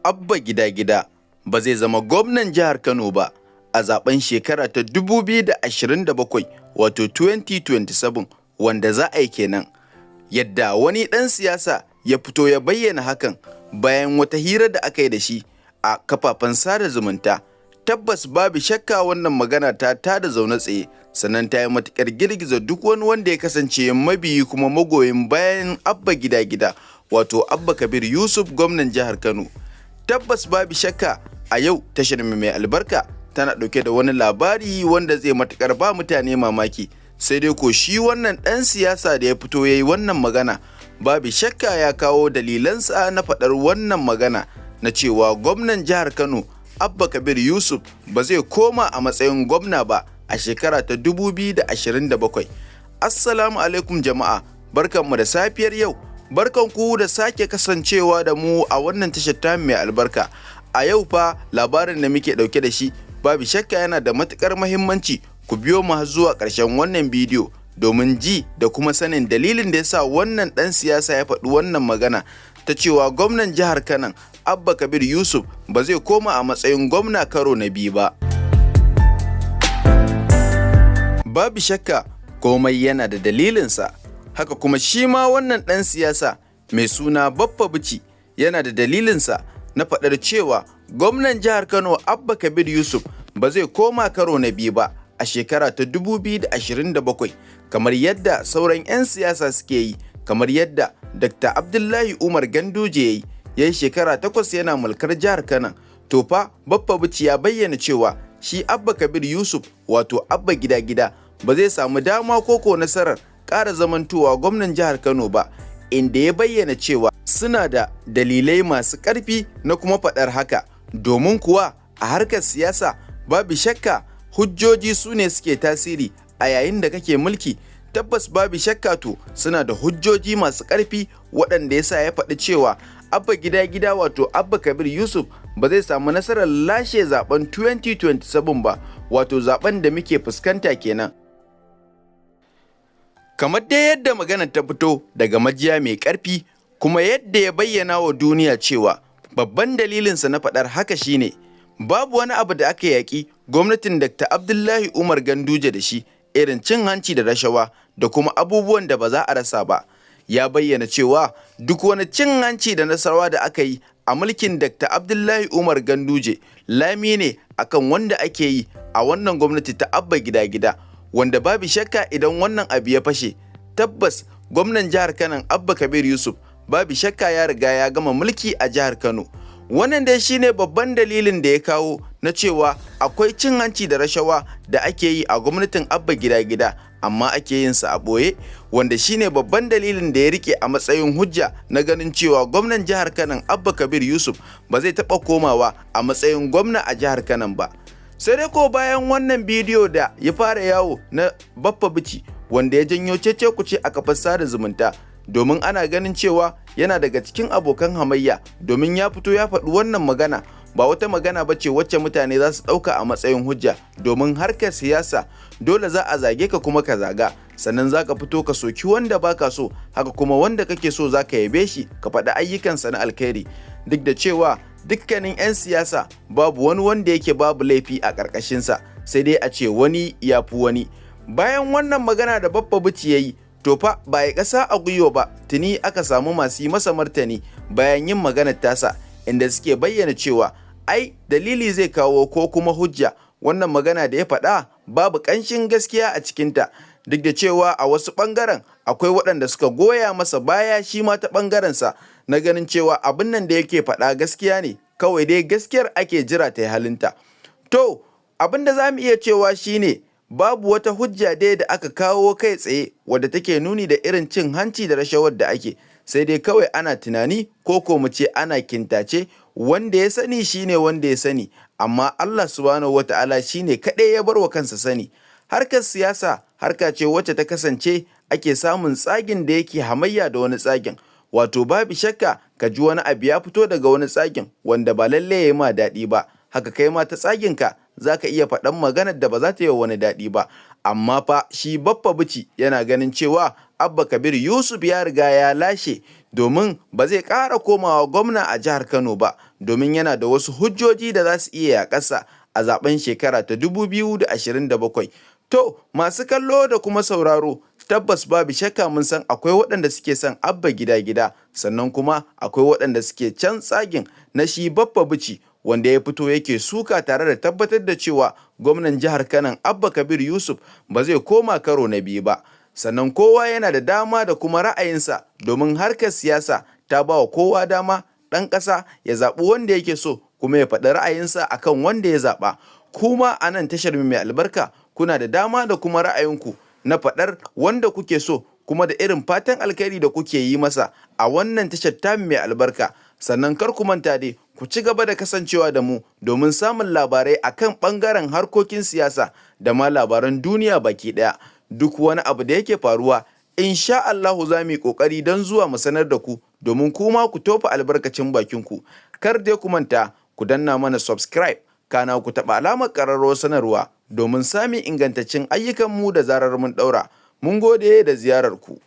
Abba Gida Gida ba zai zama gwamnan jihar Kano ba a zaben shekara ta 2027, wato 2027 wanda za a yi kenan. Yadda wani ɗan siyasa ya fito ya bayyana hakan bayan wata hira da aka yi da shi a kafafen sada zumunta. Tabbas babu shakka wannan magana ta tada zaune tsaye, sannan ta yi matuƙar girgiza duk wani wanda ya kasance mabiyi kuma magoyin bayan Abba Gida Gida, wato Abba Kabir Yusuf, gwamnan jihar Kano. Tabbas babu shakka a yau tashar mai albarka tana ɗauke da wani labari wanda zai matuƙar ba mutane mamaki. Sai dai ko shi wannan ɗan siyasa da ya fito ya yi wannan magana, babu shakka ya kawo dalilansa na faɗar wannan magana na cewa gwamnan jihar Kano Abba Kabir Yusuf ba zai koma a matsayin gwamna ba a shekara ta 2027. Assalamu alaikum jama'a, barkanmu da safiyar yau, barkanku da sake kasancewa da mu a wannan tashar ta mai albarka. A yau fa labarin da muke ɗauke da shi babu shakka yana da matuƙar muhimmanci. Ku biyo mu har zuwa ƙarshen wannan bidiyo domin ji da kuma sanin dalilin da ya sa wannan ɗan siyasa ya faɗi wannan magana ta cewa gwamnan jihar Kano Abba Kabir Yusuf ba zai koma a matsayin gwamna karo na biyu ba. Babu shakka komai yana da dalilinsa, haka kuma shi ma wannan ɗan siyasa mai suna Baffa Bichi yana da dalilinsa na faɗar cewa gwamnan jihar Kano Abba Kabir Yusuf ba zai koma karo na biyu ba a shekara ta 2027 kamar yadda sauran 'yan siyasa suke yi, kamar yadda Dr. Abdullahi Umar Ganduje ya yi shekara 8 yana mulkar jihar Kano. To fa Baffa Bichi ya bayyana cewa shi Abba Kabir Yusuf, wato Abba Gida Gida, ba zai samu dama koko nasarar ƙara zamantowa gwamnan jihar Kano ba, inda ya bayyana cewa suna da dalilai masu ƙarfi na kuma faɗar haka, domin kuwa a harkar siyasa babu shakka hujjoji su ne suke tasiri a yayin da kake mulki. Tabbas babu shakka to suna da hujjoji masu ƙarfi waɗanda ya sa ya faɗi cewa Abba Gida Gida, wato Abba Kabir Yusuf, ba zai samu nasarar lashe zaben 2027 ba, wato zaben da muke fuskanta kenan. Kamar dai yadda magana ta fito daga majiya mai ƙarfi, kuma yadda ya bayyana wa duniya cewa babban dalilinsa na faɗar haka shine babu wani abu da aka yaƙi gwamnatin Dr. Abdullahi Umar Ganduje da shi irin cin hanci da rashawa da kuma abubuwan da ba za a rasa ba. Ya bayyana cewa duk wani cin hanci da nasarawa da aka yi a mulkin Dr. Abdullahi Umar Ganduje lami ne akan wanda ake yi a wannan gwamnati ta Abba Gida Gida, wanda babu shakka idan wannan abu ya fashe, tabbas gwamnan jihar Kano Abba Kabir Yusuf babu shakka ya riga ya gama mulki a jihar Kano. Wannan dai shine babban dalilin da ya kawo na cewa akwai cin hanci da rashawa da ake yi a gwamnatin Abba Gida Gida, amma ake yin sa a ɓoye, wanda shine babban dalilin da ya rike a matsayin hujja na ganin cewa gwamnan jihar Kano Abba Kabir Yusuf ba zai taɓa komawa a matsayin gwamna a jihar Kano ba. Sai dai ko bayan wannan bidiyo da ya fara yawo na Baffa Bichi, wanda ya janyo cece-kuce a kafar sada zumunta, domin ana ganin cewa yana daga cikin abokan hamayya, domin ya fito ya faɗi wannan magana, ba wata magana ba ce wacce mutane za su ɗauka a matsayin hujja, domin harkar siyasa dole za a zage ka kuma ka zaga, sannan za ka fito ka soki wanda baka so, haka kuma wanda kake so za ka yabe shi, ka faɗi ayyukansa na alkhairi. Duk da cewa dukkanin 'yan siyasa babu wani wanda yake babu laifi a ƙarƙashinsa, sai dai a ce wani ya fi wani. Bayan wannan magana da Baffa Bichi ya yi, to fa ba ya ƙasa a gwiwa ba, tuni aka samu masu yi masa martani bayan yin maganar tasa, inda suke bayyana cewa ai dalili zai kawo ko kuma hujja, wannan magana da ya faɗa babu ƙanshin gaskiya a cikinta. Duk da cewa a wasu ɓangaren akwai waɗanda suka goya masa baya shi ma ta ɓangarensa na ganin cewa abin nan da yake faɗa gaskiya ne, kawai dai gaskiyar ake jira ta yi halinta. To abin da za mu iya cewa shine babu wata hujja dai da aka kawo kai tsaye wadda take nuni da irin cin hanci da rashawar da ake, sai dai kawai ana tunani ko mu ce ana kintace. Wanda ya sani shine wanda ya sani, amma Allah Subhanahu wata'ala shine kaɗai ya bar wa kansa sani. Harkar siyasa harka ce wacce ta kasance ake samun tsagin da yake hamayya da wani tsagin, wato babu shakka ka ji wani abu ya fito daga wani tsagin wanda ba lalle ya yi ma daɗi ba, haka kai ma ta tsaginka za ka iya faɗan maganar da ba za ta yi wa wani daɗi ba. Amma fa shi Baffa Bichi yana ganin cewa Abba Kabir Yusuf ya riga ya lashe Domin ba zai ƙara komawa gwamna a jihar Kano ba, domin yana da wasu hujjoji da za su iya yaƙarsa a zaben shekara ta 2027. To, masu kallo da kuma sauraro, tabbas babu shakka mun san akwai waɗanda suke son Abba Gida Gida, sannan kuma akwai waɗanda suke can tsagin na shi Baffa Bici, wanda ya fito yake suka tare da tabbatar da cewa gwamnan jihar Kano Abba Kabir Yusuf ba zai koma karo na biyu ba. Sannan kowa yana da dama da kuma ra'ayinsa, domin harkar siyasa ta ba wa kowa dama, ɗan ƙasa ya zaɓi wanda yake so kuma ya faɗi ra'ayinsa akan wanda ya zaɓa. Kuma a nan tashar mai albarka kuna da dama da kuma ra'ayinku na faɗar wanda kuke so kuma da irin fatan alkhairi da kuke yi masa a wannan tashar tamu mai albarka. Sannan kar ku manta dai ku ci gaba da kasancewa da mu domin samun labarai akan ɓangaren harkokin siyasa da ma labaran duniya baki ɗaya. Duk wani abu da yake faruwa, insha Allahu za mu yi ƙoƙari don zuwa mu sanar da ku, domin kuma ku tofa albarkacin bakinku. Kar dai ku manta ku danna mana subscribe, kana ku taɓa alamar ƙararrawar sanarwa domin samun ingantaccen ayyukanmu da zarar mun ɗaura. Mun gode da ziyarar ku.